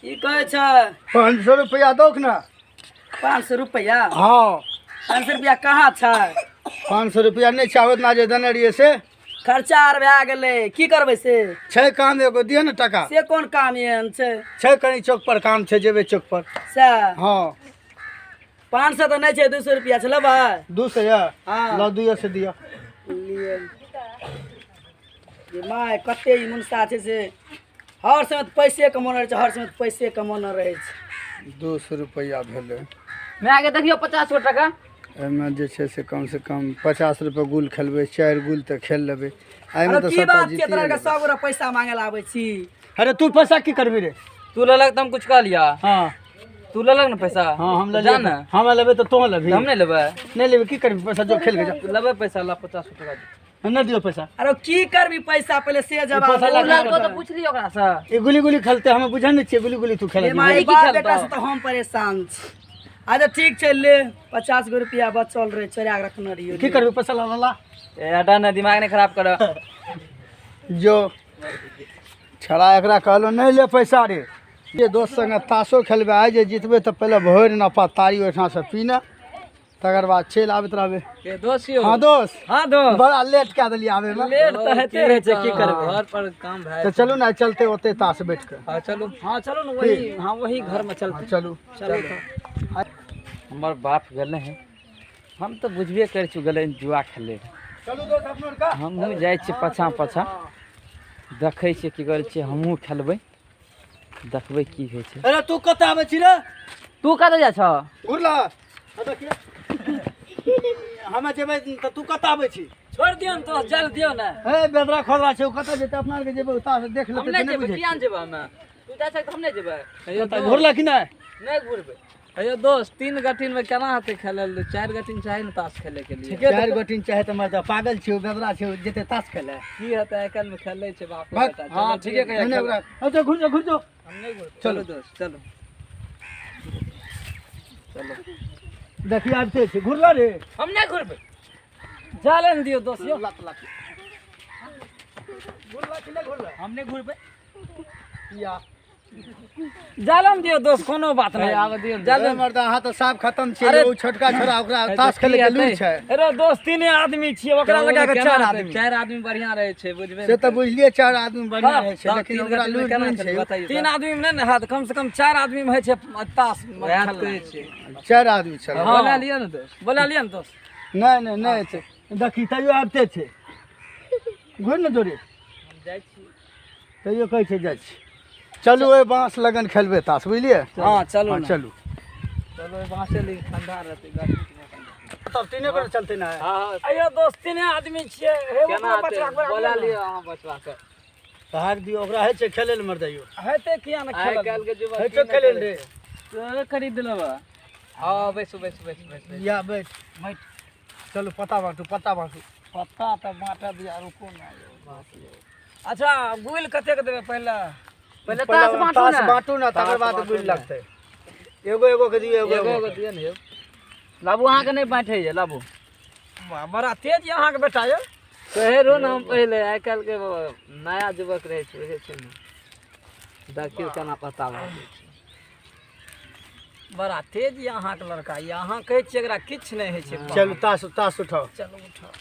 की कहै छै? 500 रुपया दौक ने। 500 रुपया? हँ। 500 रुपया कहाँ छै? 500 रुपया नहि छै, ओतना जे देने रहियै से खर्चा आर भए गेलै, की करबै से? छै काम एगो, दिअ ने टाका। से कोन काम एहन छै? छै कनि चौक पर काम छै, जेबै चौक पर। सएह? हँ। 500 तऽ नहि छै, 200 रुपया छै, लेबै? 200 यऽ? हँ। लऽ 200 दिअ। लिअ। ये my, कते ई मुनसा छै से हर समय तऽ पैसे कमौने रहै छै, हर समय तऽ पैसे कमौने रहै छै। 200 रुपैआ भेलै। मायके देखियौ 50 गो टाका। एहिमे जे छै से कमसँ कम 50 रुपए गुल खेलबै, 4 गुल तऽ खेल लेबै एहिमे। अरे तऽ की सबटा बात छै, जीतिए तोरा आरके लेबै। सब गोरा पैसा मांगे लए आबै छी। अरे तू पैसा की करबी रे? तू लेलक तऽ हम कुछ कहलिया? हँ। तू लेलक ने पैसा? हँ, हम जा लेलियै। ने। हम लेबै तऽ तोँ लेबही? हम नहि लेबै। नहि लेबै, की करबी पैसा? जो खेल के जा। तू लेबै पैसा? ला 50 टका। नहि दियौ पैसा। अरे की करबी पैसा, पहिले से जवाब पैसा दे। लगा लड़को तऽ पूछ लियौ ओकरासँ। ई गुली गुली खेलते, हम बुझै नहि छियै, गुली गुली तू खेलै। ए माय, की बाप खेलतौ? बेटा से तऽ हम परेशान छी। अच्छा ठीक छै, ले 50 गो रुपया बचल रहे, चोरा के रखने रहियो। की करबी पैसा? ला ला। ए हटा ने, दिमाग नहि खराब कर। जो छड़ा एकरा कहलो नहि ले पैसा रे। ये दोस्त संगे ताशो खेलबै आइ, जे जीतबै तऽ पहिले भरि नफा तारी ओहिठामसँ पीने तकर बाद चलि आबैत रहबै। के दोस्त यौ? हँ दोस्त। हाँ दोस्त। बड़ा लेट कए देलियै आबैमे। लेट तऽ हेते रहै छै, की करबै? घर पर काम भए। तऽ चलू ने, चलते ओते ताश बैठ कऽ। हाँ चलू। हाँ चलू ने, वही, हाँ वही घर में चलते। हँ, चलू। चलू तऽ। हमर बाप गेलै हँ, हम तऽ बुझबे करै छी गेलै जुआ खेलै। चलू दोस्त अपनो आरके। हमहूँ जाइ छियै पाछाँ पाछाँ, देखै छियै की करै छियै। हमहूँ खेलबै, देखबै की होइ छै। अरे तू कतऽ आबै छी रे? तू कतऽ जाइ छह? घुरला हमे जेबै तऽ तू कतऽ आबै छी? छोड़ि दियौ ने तो, जल दियौ ने। हे बेदरा खोदरा छै, ओ कतऽ जेतै? अपना आरके जेबै उतार देख हम लेतै। नहि तऽ नहि जेबै। बुझै। किया ने जेबै हमे? तू जाइ छह तऽ हम नहि जेबै। घुरला कि नहि? नहि घुरबै। अयो दोस्त, 3 गठिन में केना हेतै खेलल? 4 गठिन चाही ने ताश खेले के लिए। 4 गोटिन चाहे तऽ मरदा पागल छै, ओ बेदरा छै, ओ जेतै ताश खेले? की हेतै, आइ काल्हि में खेलै छै बाप भाग। बेटा। हाँ, ठीके नहि नहि, ओकरा अच्छा घुर जो, घुर जो। हम नहि घुरबै। चलो दोस्त, चलो चलो। देखी आबिते छै, घुरला रे। हम नहि घुरबै, जाले ने दियौ दोस्त यौ। लत लत घुरला कि नहि घुरला? हम नहि घुरबै। या। जालम दियौ दोस्त, कोनो बात नहीं, आबऽ दियौ। अरे मर्दा, अहाँ तऽ साफ खतम छियै। ओ छोटका छोरा, ओकरा ताश खेले के लूरि छै। अरे दोस्त, 3 आदमी छियै, ओकरा लगा के 4 आदमी। 4 आदमी बढ़िया रहै छै, बुझबे। से तऽ बुझलियै, 4 आदमी बढ़िया रहै छै, तब लेकिन 3 ओकरा गठिन में लूरि केना नहि खेलबै छै। बताइए। 3 आदमी में नहि ने हैत, कम से कम 4 आदमी में होइ छै ताश। वएह तऽ कहै छियै। 4 आदमी छलै। हाँ। बोला लिअ ने दोस्त। बोला लिअ ने दोस्त। नहि नहि नहि छै, देखी तैयो आबिते छै। घुरि ने जोरे। हम जाइ छी। तैयो कहै छै जाइ छी। चलू, ओहि बाँस लगन खेलबै ताश, बुझलियै? हाँ चलू। हाँ ने। चलू। चलो, बाँसे लेकिन ठंडा रहतै, गर्मी के मौसम। तब तीने गोटे चलते ने। हाँ हाँ। अयो दोस्त, 3 आदमी छियै हे। केना ओकरो हेतै? बचबा के बोला बोला लिअ अहाँ बचबा के। तऽ हाक दियौ ओकरा, होइ छै खेलै लए मरदैयो। हेतै, किया ने आइ खेलल? काल्हि के युवक होइ छै खेलै लए रे? तोरे खरीद लेबऽ। हाँ बैसू बैसू बैसू बैसू बैसू। या बैठ। चलू, पत्ता बाँटू, पत्ता बाँटू। पत्ता तऽ बाँटऽ दिअ, रुकू ने यौ। अच्छा, गुल कतेक देबै पहिले? पहिले ताश बाँटू ताश ने। बाँटू ने, तकर बाद गुल लगतै। एगो एगो के दियौ, एगो एगो एगो एगो दिअ ने यौ। लाबू, अहाँके नहि बाँटै ये, लाबू। वाह, बड़ा तेज यऽ अहाँके बेटा यौ। कहे रहो ने हम पहिले, आइ काल्हि के नया युवक रहै छै, बुझै छै ने। देखियौ केना पता बाँटै छै। बड़ा तेज यऽ अहाँके लड़का यऽ। अहाँ कहै छियै एकरा किछु नहि होइ छै। चलू, ताश ताश उठाउ। चलू, उठाउ।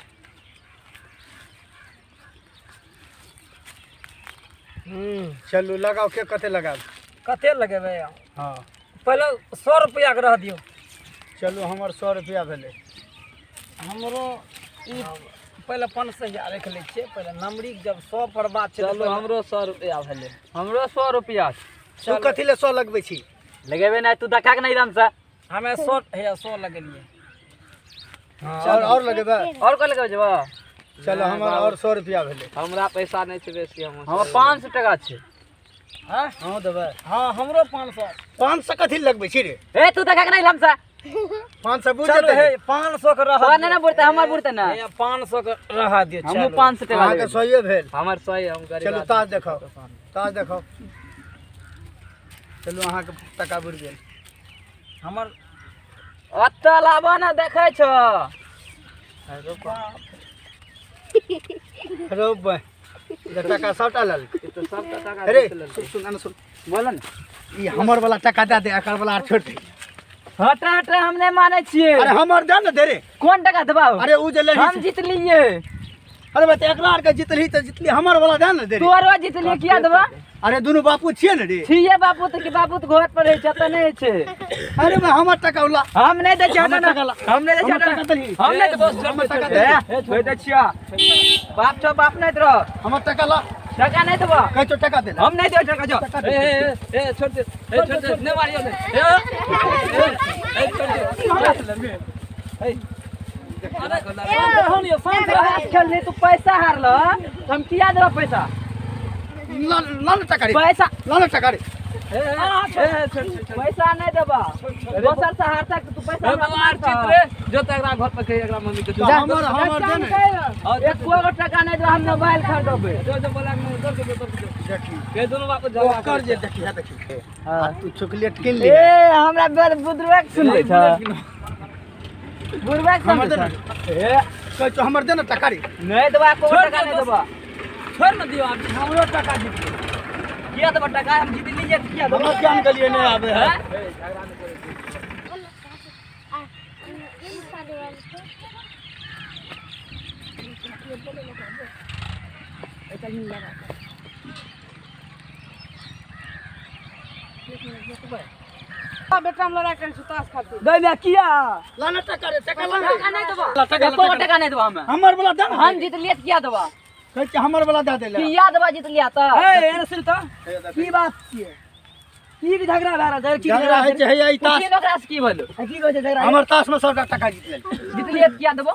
चलू, लगाउ, के कते लगाब? कते लगेबै? हँ। पहिले 100 रुपैआके रह दियौ। चलू, हमर 100 रुपैआ भेलै। हमरो ई पहिले 500 राखि लै छियै पहिले नमरीके, जब 100 पर बात छै तऽ चलू। पहिले- हमरो 100 रुपया भेलै। हमरो 100 रुपया। तू कथी ले 100 लगबै छी? लगेबै नहि, तू देखा के नहि एकदम से। हमे 100, हे 100 लगेलियै। और लगेबै? और को लगेबै जेबऽ? चलो, हमर और 100 रुपैआ भेलै। हमरा पैसा नहि छै बेसी, हमर 500 टका छै। हँ। हँ, देबै। हँ, हमरो 500। 500 कथी ले लगबै छी रे? ए तू देखा के नहि हमसे। 500 बुझ चलू जेतै। हे, 500 के रह। तोहर नहि ने बुढ़तै, हमर बुढ़तै ने। हे 500 के रह दियौ। हमहूँ चलू। 500 टका अहाँके लेबै। सहिए भेल। हमर सही, हम गरीब चलू। आदमी। ताश देखाउ, ताश देखाउ। चलू, अहाँके टका बुड़ि गेल। हमर ओतऽ लाबऽ ने, देखै छौ। रौ बा, जे टका सबटा लेलकै। ई तऽ सबटा टका अरे जीत लेलकै। सुन, सुन, एने सुन। बोल ने। ई हमर वाला टका दए दे, एकर वाला आर छोड़ि दे। हट हट, हम नहि मानै छियै। अरे हमर दे ने दे रे। कोन टका देबा? अरे उ जे लेही। हम जीतलियै। अरे बे, तऽ एकरा आरके जीतलही तऽ जीतली, हमर वाला दे ने दे रे। तोरो जीतलियै, किया देबा? अरे दुनू बापू छियै ने रे। छियै बापू तऽ की बापू तऽ घर पर रहै छै, एतऽ नहि रहै छै। अरे बे, हमर टका ला। हम नहि दै छियै, हमर हट टका ला। हम नहि दै छियै, हमर हट टका देलही। हम नहि देबो। हमर टका देलही। ए, छोड़ि दै छियै। बाप छौ, बाप नहि तोरो। हमर टका ला। टका नहि देबो। कहै छौ टका दे ला। हम नहि देबो टका, जो। टका दे। ए, ए, ए, छोड़ दे, ए, छोड़ दे, नहि मारियौ ने। ए, ए, ए, छोड़ दे। ए, खेलनी तू पैसा हारल, हम किया देबो पैसा? ला ला ने टका रे। पैसा ला ने टका रे। पैसा नहीं देबा, दोसर से हारता तू पैसा हमरा मारता। जो तो एकरा घर पर कही, एकरा मम्मी के जो। हमर हमर दे ने। एक गो टका नहीं देबा, हम मोबाइल खरीदबे। जो जो बोला के दो, दो दो देखी के दोनों बाप झगड़ा। ओकर जे देखी है, देखी आ तू चॉकलेट किन ली। ए, हमरा बुधबा के सुनबै छ, बुढ़बा के हमर दे सुनबै ने। छ। ए, कहै छौ हमर दे ने टका रे। नहीं देबा, एको गो टका नहीं देबा। छोड़ न दियो आप। हमरो टका जीत गेलै। किया देबा टका? हम जीत लीजिए, किया देबा? हमर ज्ञान के लिए नहि आबै है। गै माय, किया? ला ने टका रे, टका ला। टका नहीं देबा। ला टका, ला एको गो टका। टका नहीं देबा हमे। हमर वाला दे ने। हम जीत लिए, किया देबा? कहै छै हमर वाला दे दे ले। किया देबा जीत लिया तऽ? ए, एने सुन तऽ, की बात छियै? की झगड़ा भए रहल छै? की झगड़ा होइ छै हैया ई ताश। पुछिए ने ओकरा से की भेलो। की कहै छै झगड़ा? हमर ताश में सबटा टका जीत लेलकै। जीत लिए तऽ किया देबो?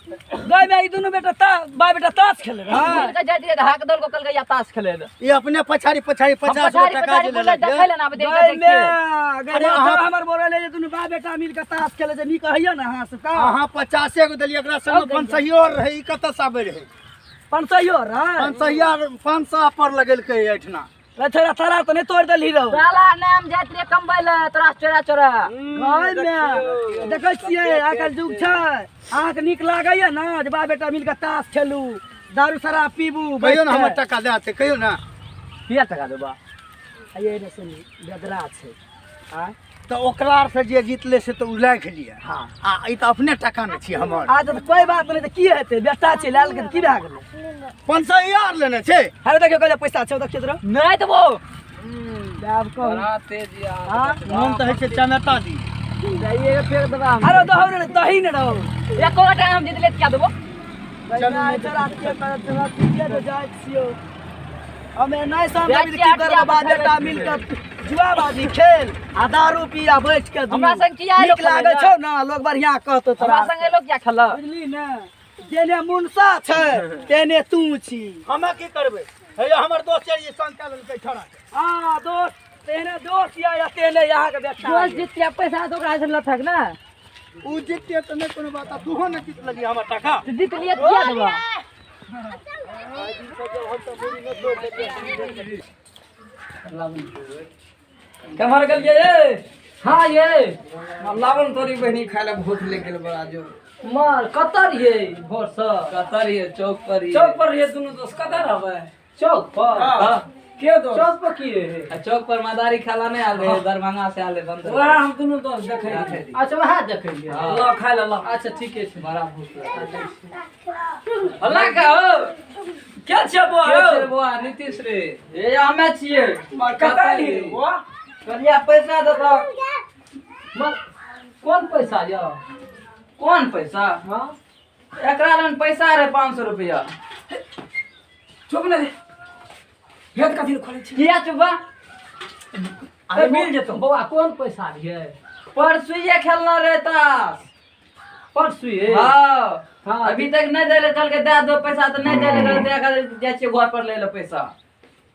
गै माय, ई दुनू बेटा ता बाप बेटा ताश खेले रहै। हां, जाइत रहियै तऽ हाक दल को कहलकै या ताश खेले ले। ई अपने पछाड़ी पछाड़ी हम 50 गो पछाड़ी टका पछाड़ी जे बोलले लेलक देखै ले ना आब देख। गै देख। माय, गै अरे माय, अहाँ- हमर बोलले जे दुनू बाप बेटा मिल के ताश खेले छै, नीक होइए ने अहाँ सबके? अहाँ 50 गो देलियै, एकरा संग 500 और रहै, ई कतऽ से आबै रहै? 500 रहै। 500, 500 पर लगेलकै एहिठिना। रे छोरा, तारा तऽ नहि तोड़ि देलही रौ? साला नाम जाइत रहियै कमबै ले तोरा से चोरा चोरा। गै माय, देखै छियै आइ काल्हि युग छै। अहाँके नीक लागैए ने जे बाप बेटा मिल के ताश खेलू, दारू शराब पीबू? कहियो ने हमर बैठ के? टका दए देतै, कहियो ने। किया टका देबा? आइए रे, सुनी बेदरा छै। आँय? तऽ ओकरा आर से जे जीतले से तऽ उ राखि लिअ। हाँ। आ ई तऽ अपने टका ने छियै हमर। आ तऽ कोइ बात नहि, तऽ की हेतै? बेटा छै, लए लेलकै तऽ की भए गेलै? 500 आर लेने छै। अरे देखियौ, कहलियै पैसा छौ, देखियौ तोरा। नहि देबो। आब कहू। बड़ा तेज यार। हाँ? मोन तऽ होइ छै चमेटा दी। जाइए फेर देबा हम। अरे दहो ने, दही ने रहो। एको गो टका हम जीत लिए तऽ किया देबो? हमे नहि समझ की करब, बाप बेटा मिल के जुआबाजी खेल आ दारू पी आ बैठ के हमरा संग किया नीक लोक लागै खेलै? छौ ने, लोग बढ़िया कहतौ तोरा। हमरा संगे लोक किया खेलक? बुझली ने, जेने मुनसा छै तेने तू छी। हमे की करबै? हे, हमर दोस्त छै, ई संग कए लेलकै छोड़ा के। आ दोस्त तेने दोस्त या या तेने यहाँ के बेटा। दोस्त जीत के पैसा तऽ ओकरा से लथक ने। उ जीतते तऽ नहि कोनो बात, आ तूहो ने जीत लेलियै हमर टका। तऽ जीत लिए तऽ किया देबा? केम्हर गेलियै ये? हाँ ये। लावन तोरी बहिनी खाय ले भूख लागि गेल बड़ा जो। मार, कतऽ रहियै भोर से? कतऽ रहियै? चौक पर रहियै। चौक पर रहियै दुनू दोस्त, कतऽ रहबै? चौक पर? हाँ। के दोस्त? चौक पर की रहै? आ चौक पर मदारी खाला नहि आयल रहै, दरभंगा से आयल रहै बंदर। वएह हम दुनू दोस्त देखै रहियै। अच्छा, वएह देखै रहियै। हाँ। लऽ खाय लऽ, लऽ। अच्छा, ठीके छै। बड़ा भूख लागल। हल्ला का हो। के छियै बौआ? के छै बौआ? नीतीश रे। ए, हमे छियै। कतऽ रहियै बौआ? कहलियै पैसा देतऽ। कोन पैसा यौ? कोन पैसा? हाँ। एकरा लग पैसा रहे 500 रुपया। चुप ने रे, भेद कथी लए खोलै छी? किया चुपा? अरे मिल जेतौ। बौआ, कोन पैसा रहियै? परसुए खेलना रहे ताश। परसुए? हाँ। हाँ। अभी तक नहीं देले, कहलकै दए दो पैसा तऽ नहि देले, कहलकै दए के जाइ छियै घर पर ले ले पैसा।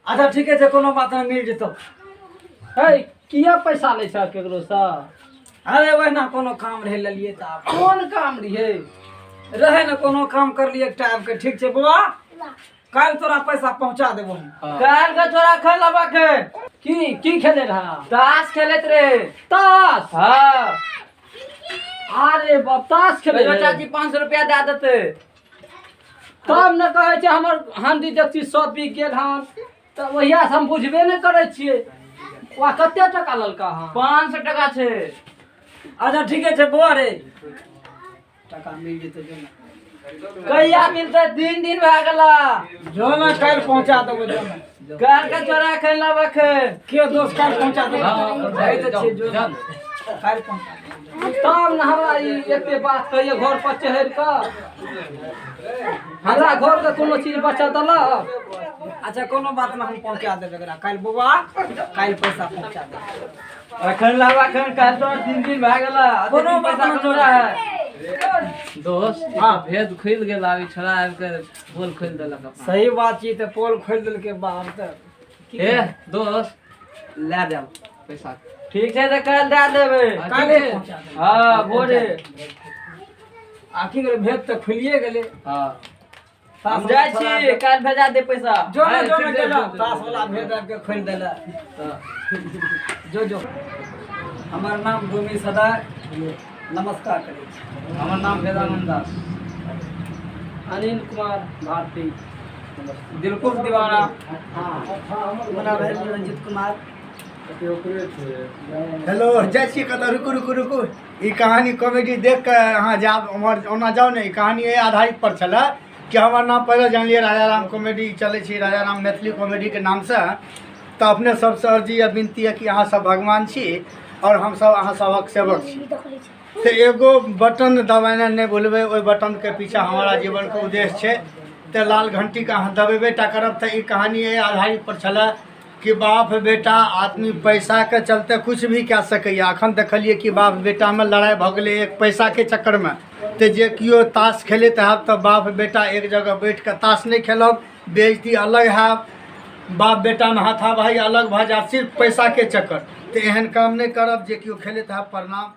अच्छा ठीके छै, कोनो बात नहि, मिल जेतौ। हे, किया पैसा लै छ केकरो से? अरे ओहिना कोनो काम रहै, लेलियै तऽ आब। कोन काम रहियै? रहै ने कोनो काम करलियै एकटा आबि के। ठीक छै बौआ, काल्हि तोरा पैसा पहुँचा देबो हम। काल्हि के छोरा खेलबा के। की की खेले रहा? ताश खेलैत रहे। ताश? हाँ। अरे बाप, ताश खेले कहियो रहे? चाची 500 रुपया दए देतै। तब ने कहै छै हमर हांडी डेकची सब बिक गेल हन, तऽ ओहिया से हम बुझबे नहि करै छियै। वा कते टका ललका हँ? 500 टका छै। अच्छा ठीके छै बौआ रे, टका मिल जेतै जो ने। कहिया मिलतै? 3 दिन भए गेला। जो ने काल्हि पहुँचा देबो जो ने। काल्हि के छोड़ा एखन लाब एखन। के दोस्त काल्हि पहुँचा देबो। हँ, जाइ तऽ छियै जो ने। जाउ। काल्हि पहुँचा देबो। तब ने हमरा ई एते बात कहिए घर पर चढ़ि कऽ हमरा घरके कोनो चीज बचत देलक? अच्छा कोनो बात नहि, हम पहुँचा देबै एकरा काल्हि बौआ, काल्हि पैसा पहुँचा देबै। एखन लाब एखन, काल्हि तोरा 3 दिन भए गेला। कोनो बात पैसा नहि। कोनो रहै। दोस्त, हाँ। भेद खुलि गेल। आब ई छोड़ा आबि कऽ पोल खोलि देलक अपन। सही बात छी तऽ पोल खोलि देलकै बाप तऽ। हे दोस्त, लए देब पैसा। ठीक छै तऽ काल्हि दए देबै। काल्हि पहुँचा देबै। हँ भोरे। आ की करै, भेद तऽ खुलिए गेलै। हँ। हम जाइ छी, काल्हि भेजा दे पैसा। जो ने जो ने। ठीक छै, गेला जो, जो। ताश वाला भेद आबि कऽ खोलि देलक। तऽ जो जो। हमर नाम भूमि सदा, नमस्कार करै छी। हमर नाम वेदानन्द दास। अनिल कुमार भारती, दिलकुश दीवाना। हमरा भेल रंजित कुमार। हेलो, जाइ छी कतऽ? रुकू रुकू रुकू। ई कहानी कॉमेडी देख कऽ अहाँ जायब उम्हर ओना जाउ ने। ई कहानी एहि आधारित पर छलै कि हमर नाम पहिले जानलियै राजा राम कॉमेडी चलै छै, राजा राम मैथिली कॉमेडीके नामसँ। तऽ अपने सबसँ अर्जी या विनती यऽ कि अहाँ सब भगवान छी आओर हमसब अहाँ सभक सेवक छी, तऽ एगो बटन दबेनाइ नहि भूलबै। ओहि बटनके पीछा हमारा जीवनके उद्देश्य छै, तऽ लाल घंटीके अहाँ दबेबे टा करब। तऽ ई कहानी एहि आधारित पर छलै कि बाप बेटा आदमी पैसाके चलते किछु भी कए सकैए। अखन देखलियै कि बाप बेटामे लड़ाइ भऽ गेलै एक पैसाके चक्करमे। तऽ जे केओ ताश खेलैत हैब तऽ बाप बेटा एक जगह बैठ कऽ ताश नहि खेलब, बेइज्जती अलग हैब, बाप बेटामे हाथाभाइ अलग भऽ जायत सिर्फ पैसाके चक्कर। तऽ एहन काम नहि करब। जे केओ खेलैत हैब, प्रणाम।